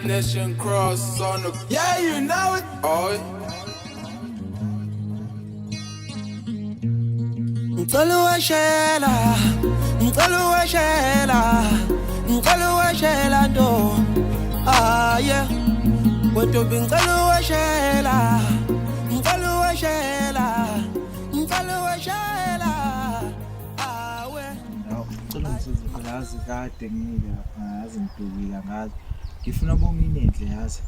Nation cross on the yeah, you know it. Oh. Ngicela uweshela, ngicela uweshela, ngicela uweshela ntombi. Ah yeah. Wentombi ngicela uweshela, ngicela uweshela, ngicela uweshela. Ah we. Ngicela ungisize phela yazi kade ngile lapha yazi ngidukile angazi. Ngifuna bonginenhle yazi.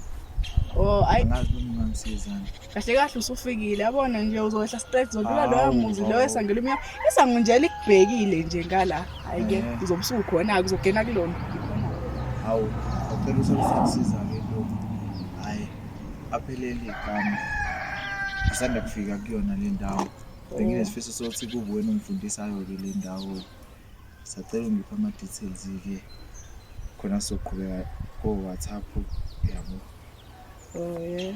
Oh, ayi Angazi noma ungangisizani. kahle kahle usufikile yabona nje uzohla straight uzodlula loyo Hawu, muzi loyo hawu. esango limnyama. Isango nje likubhekile nje ngala. Hayi ke Eh. uzobe usukhona-ke uzongena kulona. Hawu, ngicela usangisiza-ke ntombi. Hhayi, aphelele igama. Ngisanda kufika kuyona le ndawo. Benginesifiso sokuthi kube wena ongifundisayo-ke le ndawo. Sacela ungiphe ama-details-ke khona sizoqhubeka ko-WhatsApp yabo. Oh yeah.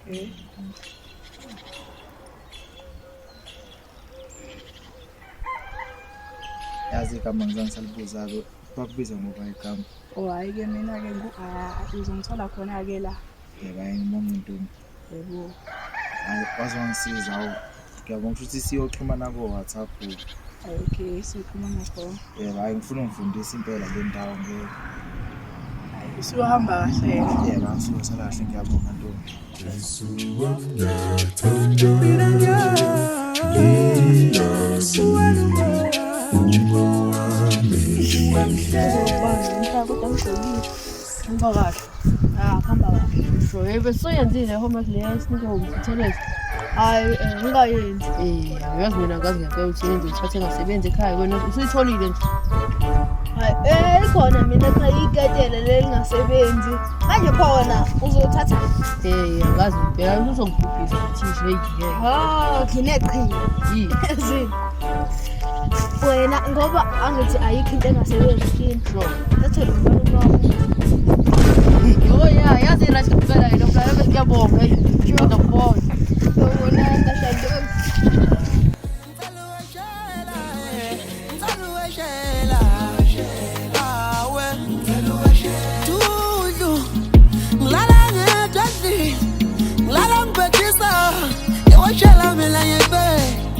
Okay. Yazi igama ngizange salibuza-ke bakubiza ngoba igama. Oh hayi ke mina ke ngu ah uzongithola khona ke la. Yebo, hhayi ngibonge ntombi. Yebo. Hhayi waze wangisiza hawu. Ngiyabonga kusho ukuthi siyoxhumana ko-WhatsApp. Okay, siyoxhumana khona. Yebo, hhayi ngifuna ungifundise impela le ndawo ngeke. Hayi usuyohamba kahle. Yebo, ngisuke kahle ngiyabonga ntombi. Hamba kahle. Ah, hamba kahle. Sho, hey besiyenzile homework le esinike umthelezi. Hayi, ngingayenzi. Eh, uyazi mina ngazi ngempela ukuthi yenze uthathe ngasebenzi ekhaya wena usuyitholile nje. Hayi, ikhona mina ekhaya iketele lelingasebenzi. Manje khona uzothatha. Eh, angazi ngempela uzongibhubhisa uthisha hey ngeke. Ha, ngineqhinga. Yini? Yazini. Wena ngoba angithi ayikho into engasebenzi kini. Sho. Thatha lo mfana wakho. Yo ya, yazi right ngempela yena mfana ngiyabonga. Hey, kodwa kubona. Yobona ngashado. Ngicela uweshela, ngicela uweshela. Ah we. Dudlu, ngilala ngedwa endlini, ngilala ngibhekisa, ngeweshela mina ngibe.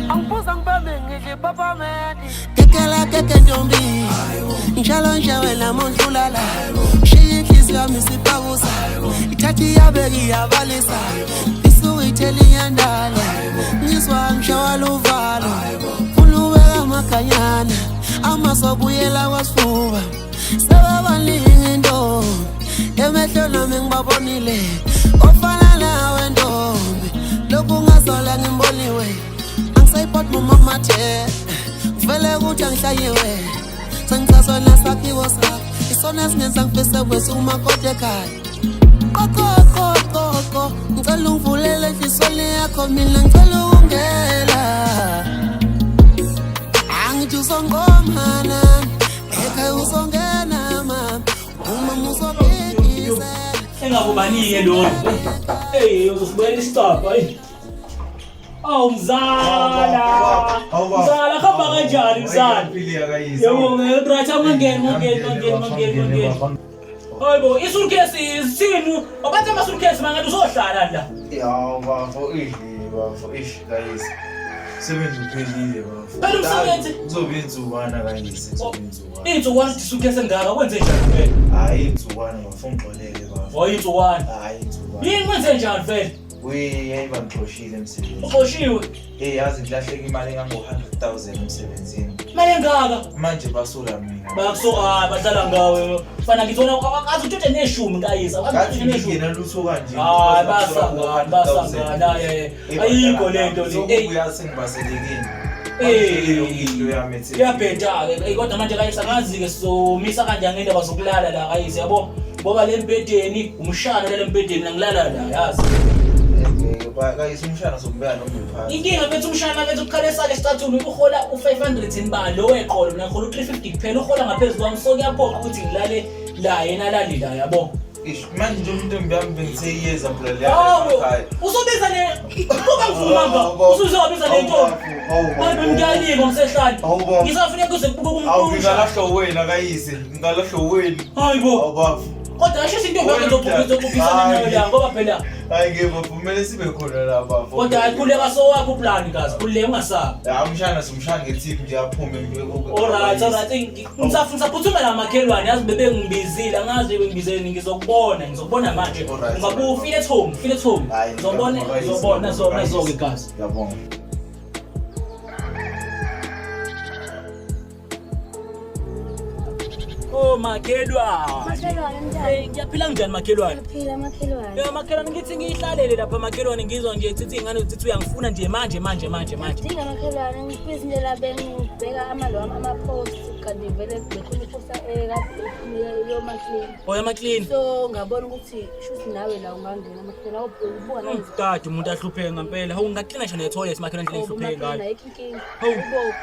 Angiphuza ngibambe ngidle iphaphamedi. Kekela keke ntombi, njalo nje wena mondlula la. Shiya inhliziyo yami isipakusa, ithatha iyabeka iyabalisa. Isuke ithela inyandala, ngizwa ngishawa luvalo. Funa ubeka amaganyana, amasobuyela kwasifuba. Sebabaningi ntombi, emehlo nami ngibabonile. Ofana nawe ntombi, lokhu ngazola ngimboniwe. Angisayiphathi mumamathe, ngivele ukuthi angihlanyiwe. Sengichazwa sakhiwo sakho, isona esingenza ngifise kwesi umakoti ekhaya. Qo qo qo qo, ngicela ungivulele enhliziyweni yakho mina ngicela ukungena. Angithi uzongqomana, ekhaya uzongena mama, umama uzobhekisela. Engakubanike lona. Hey, uzosibuyela isicabha hey. Awu mzala. Mzala hamba kanjani mzala? Yebo, right awungeni, ungeni, ungeni, ungeni, ungeni. Hayibo, isuitcase isini? Abathi ama suitcase mangathi uzohlala la. Ya bafo ish bafo ish kayise. Umsebenzi uphelile bafo. Phela umsebenzi- Kuzobe insukwana kayise, kuzobe insukwana. Insukwana isuitcase engaka kwenze njani vele? Hayi insukwana bafo ngixolele bafo. Hayi insukwana. Hayi insukwana. Yini kwenze njani vele? We yayi bangixoshile emsebenzini. Uxoshiwe. Hey yazi ngilahleka imali engango 100,000 emsebenzini. Imali engaka. Manje basola mina. Bakuso hayi badlala ngawe. Fana ngithona akazi utshontshe neshumi kayise. Akazi Ngathi utshontshe neshumi. ngingena lutho kanje. Hayi basangana basangana hayi ayikho lento le. Ey Sokubuya sengibaselekile. Ey. Yonke into yami ethi. Kuyabheda-ke eyi kodwa manje kayise angazi-ke sizomisa kanjani ngendaba zokulala la kayise yabo ngoba le mbhedeni umshana lale mbhedeni angilala la yazi Kayise umshana sombeka noma uphansi. Inkinga mfethu umshana mfethu ukukhala esake isicathulo uhola u-500 nibani lo weqolo mina ngihola u-350 kuphela uhola ngaphezu kwami so kuyaphoqa ukuthi ngilale la yena alali la yabo. Ish, manje nje intombi yami bengiseyiyeza phela leya Hawu, ekhaya. usubiza le kuba ngivuma mba. Usuzobiza le ntombi. Hawu, Hayi bemngiyanika ngomsehlane. Hawu, baba. Ngisafuneka kuze kubuke Hawu umntusha. ngingalahlwa wena kayise, ngingalahlwa wena. Hayi bo. Hawu bafo. Kodwa asheshe intombi yakho Wena izobhubhisana nayo la ngoba phela Hayi ke bafo, kumele sibe khona la bafo. kodwa hayi khuleka sowakho uplani kazi khululeka ungasabi. Ya umshana simshana ngethip nje aphume. Alright, alright. Ngisafuna ngisaphuthuma namakhelwane yazi bebengibizile angazi bengibizeni ngizokubona ngizokubona manje. Alright. Ungabu feel at home, feel at home. Hayi, Ngizobona ngiyabonga, ngizobona kayise. zona zonke gazi. Ngiyabonga. Oh makhelwane. Makhelwane njani? Hey, ngiyaphila kanjani makhelwane? Phila makhelwane. Eh makhelwane ngithi ngihlalele lapha makhelwane ngizwa nje ukuthi ingane uthi uyangifuna nje manje manje manje manje. Dinga makhelwane ngibhizi nje la bengibheka amalo ama-post kanti vele bekhona iposta ekade iphumile yoma-clean. Oya maclean. So ngabona ukuthi shuthi nawe la ungangena makhelwane awubuka nawe. Kade umuntu ahlupheke ngempela. Hawu ngingaklina nje ne-toilet makhelwane nje ngihlupheke ngayo. Ayikho inkinga. Hawu. Ubo.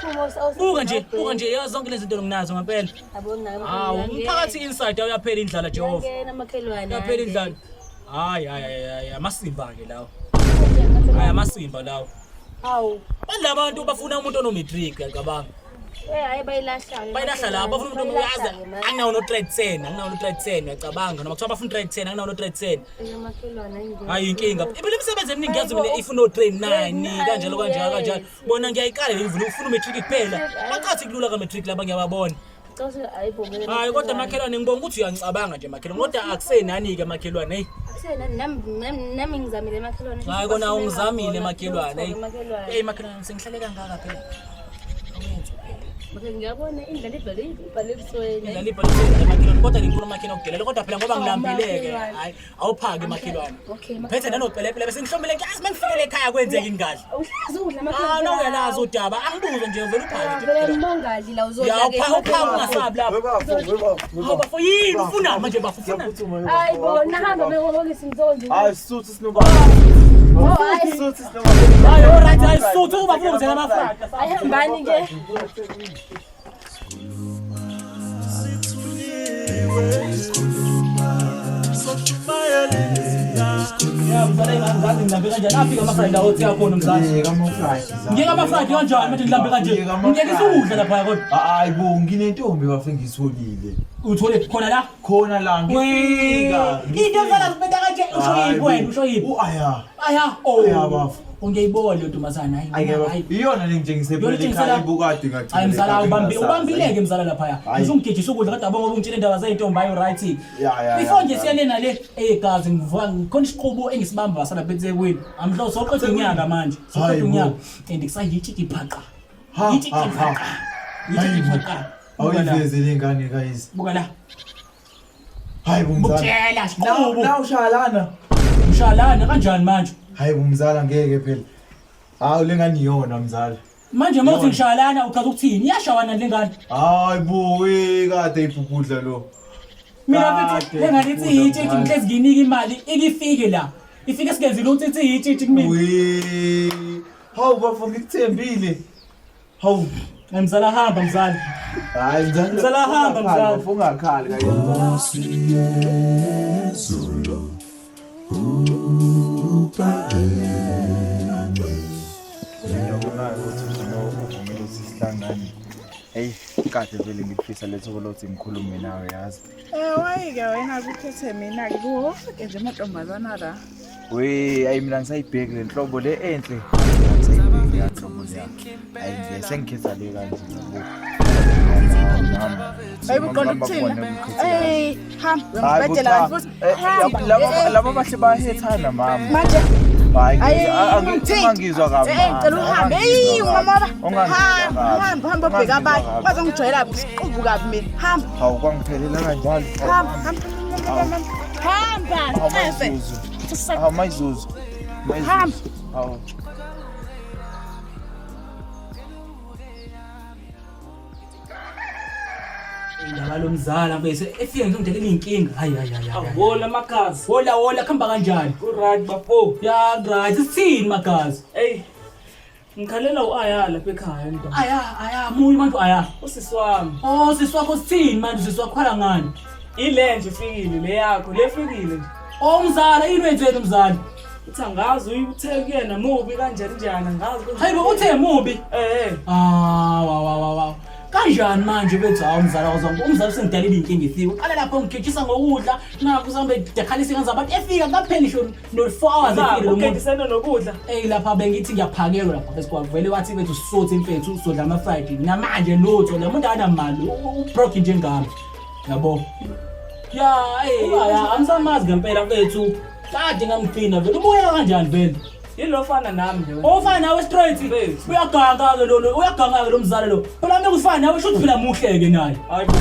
Phuma Buka nje, buka nje yazi zonke lezi zinto nginazo ngempela. Yabona nawe Hawu, umphakathi inside awuyaphela indlala Jehova. Uyangena makhelwane. Uyaphela indlala. Hayi hayi hayi hayi amasimba ke lawo. Hayi amasimba lawo. Hawu. Manje labantu bafuna umuntu ono-matric uyacabanga. Eh hayi bayilahla. Bayilahla la bafuna umuntu oyazi anginawo no grade 10, anginawo no grade 10 uyacabanga noma kuthiwa bafuna grade 10, anginawo no grade 10. Makhelwane ayingozi. Hayi inkinga. Impela imisebenzi eminingi yazi mina ifuna o-grade 9 kanjalo kanjalo kanjalo. Bona ngiyayiqala le mvulo ufuna u-matric kuphela. Bacathi kulula ka-matric laba ngiyababona. Cause hayi bo vele. Hayi kodwa makhelwane ngibonga ukuthi uyangicabanga nje makhelwane kodwa akusenani-ke makhelwane heyi. Akusena nami nami ngizamile makhelwane. Hayi kona ungizamile makhelwane heyi. Makhelwane. Hey makhelwane sengihlale kangaka phela. Awenze phela. Makhelwane ngiyabona indlela ibhale ibhale ebusweni. Indlela ibhale makhelwane kodwa nginkulu makhelwane ukudelela kodwa phela ngoba ngilambile-ke. Hayi awuphaki makhelwane. Okay Phethe nanopelepele bese ngihlomile ngiyazi mengifikele ekhaya kwenzeka ingadli. Awuhlazi ukudla makhelwane. Ah nawuyalazi udaba angibuze nje uvele uphake nje. Vele mongadli la uzodla Ya uphaka uphaka ungasabi lapho. Webafo, webafo. Hawu bafo yini ufunani manje bafo ufunani? Hayi bo nahamba bengobokisi ngizondla. Hayi suthu sinoba. Suthu sinoba. Hayi alright hayi suthu uba ufuna ukuzela amafraka. Ayihambani ke. Ya mzala ingazi ngilambe kanjani afika amafraka othi yakhona mzala. Ngiyeka ama-fries. Ngiyeka amafraka kanjani manje ngilambe kanje? Ngiyeka ama-fries. Ngiyekisa ukudla lapha kodwa. Hayi bo, nginentombi bafo engiyitholile. Uthole khona la. Khona la ngifika. Into mfana zibeka kanje usho yiphi wena usho yiphi? Uaya. Aya oh. Aya, bafo. Ungiyayibona le ntombazana hayi. Ayike bafo. hayi. Iyona le ngitshengise Iyona phela etshengisela- ekhaya ibukade ngagcina. Hayi mzala ekhaya ubambi ngingasazi. ubambileke mzala laphaya. Hayi. Usungigejisa ukudla kodwa bonke ungitshela indaba zeyintombi hayi right. Ya, ya, Before ya, nje ya. siyale nale egazi ngivuka ngikhona isiqubu engisibamba salapha eThekwini. Amhlo soqeda unyaka manje. Soqeda Hayi bo. unyaka. And kusayitshiki iphaqa. Ha, Yitshiki ha, ha. iphaqa. Yitshiki Hayi bo. iphaqa. Buka la. Awuyiveze le ngane kayise. Buka la. Hayi bo mzala. Bukutshela Na siqubu. na ushalana. Mshalana kanjani manje? Hayi bo mzala ngeke phela. Hawu le ngane iyona mzala. Manje uma uthi ngishalana uchaza ukuthini? Iyashawana le ngane. Hayi bo, we kade ibhubhudla lo. Mina mfethu Kade le ngane ithi ibhubhudla, yitshitshi mzala. ngihlezi ngiyinika imali ikifike la. Ifike singenzile ukuthi ithi yitshitshi kumina. We. Hawu bafo ngikuthembile. Hawu. Hayi mzala hamba mzala. Hayi mzala. Mzala, hamba, mzala. Bafo ungakhali kayise. Ngiyabona ukuthi ugcina uvumile ukuthi sihlangane. Eyi, kade vele ngikufisa lethuba lokuthi ngikhulume nawe yazi. Eh wayi-ke wena kukhethe mina-ke kuwo wonke nje amantombazana la. We, ayi mina ngisayibheki le nhlobo le enhle. Ngisayibheki le nhlobo leya. Ayi nje sengikhetha le kanje yabo. Hayi uqonda ukuthini? Ey, hamba Hayi bo uyangibhedela cha. kanti futhi. Eh, Hamba. Laba laba bahle bayahethana mama. Manje Hayi Ayi, ngithi ungangizwa kabi. Eh, ngicela uhambe. Eyi, mama baba. Ungangizwa Hamba, kabi. hamba, hamba ubheke abanye. Ungangizwa kabi. Bazongijwayela siqubu kabi mina. Hamba, Hawu kwangiphelela kanjalo. hamba, hamba. Hamba, Hawu ncese. mayizuzu. Hawu mayizuzu. Mayizuzu. Hamba. Hawu. Indaba lomzala mfethu efike ngizongidelela inkinga. Hayi hayi hayi. hayi. Wola magazi. Wola wola kuhamba kanjani? Ku-right bafo. Ya right sithini magazi? Eyi. Ngikhalela u-Aya lapha ekhaya ndoda. Aya aya muyi manje aya. Usisi wami. Oh sisi wakho sithini manje sisi wakho khala ngani? Ile nje ifikile le yakho, le fikile nje. Oh mzala, yini wenzeni mzala? Uthi angazi uyuthe kuyena mubi kanjani njani angazi. Hayi bo uthe mubi. Eh. Ah, wa wa wa wa. Kanjani manje bethu hawu mzala wazonke. Umzala usengidalile inkinga ifika. Uqala lapho ngigejisa ngokudla, nakho usambe dekhalisa ingane zabantu efika kapheli ngisho no 4 hours efile lo muntu. Ugejisene nokudla. Ey lapha bengithi ngiyaphakelwa lapha bese vele wathi bethu sisuthe mfethu usodla ama Friday. Namanje lutho lo muntu akanamali ubroke njengami. Yabo. Ya, eh ya angisamazi ngempela mfethu. Kade ngamgcina vele ubuya kanjani vele? Yilo fana nami nje. wena. Ofana nawe straight. Mfethu. Uyaganga ke lo, uyaganga ke lo mzala lo. Phela meke ufana nawe shuthi phela muhle ke naye. Hayi bo.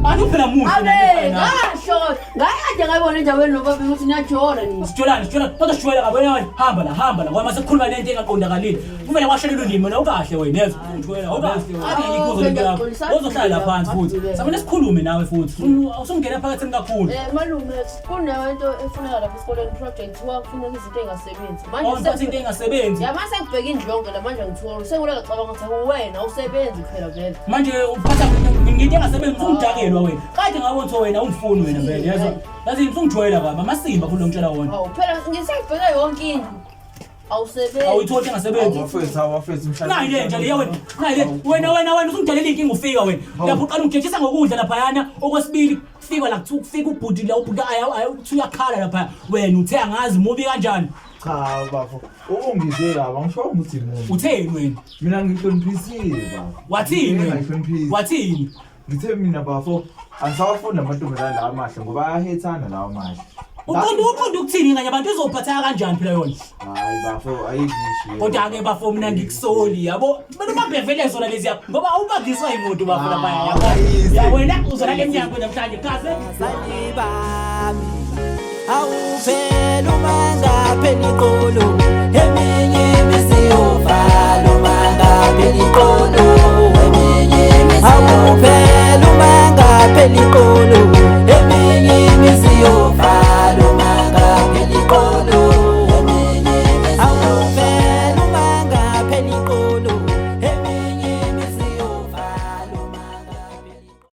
Ani phela muhle. Abe, naye ufana nawe. ngasho. Ngayade ngayibona endaweni nobaba ukuthi niyajola nina. Sijolani, sijolani. Kodwa sijwayele kabi wena hamba la, hamba la. Ngoba mase kukhuluma lento engaqondakalile. Kumele kwashelela ulimi wena ukahle wena yezwa. Ujwayele awukahle. Ake ngikuzwe lento yakho. Uzohlala la phansi futhi. Samele sikhulume nawe futhi. Usungena phakathi kakhulu. Malume, kunento efuneka lapha esikoleni project kufuneka izinto ey'ngasebenzi. Oh, ngiphathe into engasebenzi. Ya mase ngibheka indlu yonke la manje ngithola sengule ngacabanga ukuthi wena awusebenzi phela vele. Manje uphatha ngento engasebenzi usungidakelwa wena. Kade ngabona ukuthi wena ungifuni wena vele yezwa. Yazi usungijwayela kabi amasimba futhi ngitshela wona. Hawu phela ngisayibheka yonke indlu. Awusebenzi. Awuyitholi engasebenzi. Bafethu, hawu bafethu mhlawumbe. Nayi le nja leya wena. Nayi le wena wena wena usungidalela inkinga ufika wena. Lapho uqala ungijejisa ngokudla laphayana okwesibili kufika la kuthiwa kufika ubhuti la ubhuti aya aya uthi uyakhala lapha wena uthe angazi mubi kanjani. Cha bafo, ungizwe kabi, angisho ukuthi mubi. Utheni wena? Mina ngihloniphisile bafo. Wathini wena? Ngihloniphisa. Wathini? Ngithe mina bafo, angisawafuni amantombazane lawa amahle ngoba ayahethana lawa amahle. Uqonda ukuthini nganye abantu izophatheka kanjani phela yona? Hayi bafo, ayikisho. Kodwa ke bafo mina ngikusoli yabo. Mina ubambevele zona lezi yakho ngoba awubangiswa yimuntu bafo lapha yabo. Ayizi. Ya wena uzona lemnyango namhlanje kaze. Bazali bami awupheli uma ngapheli.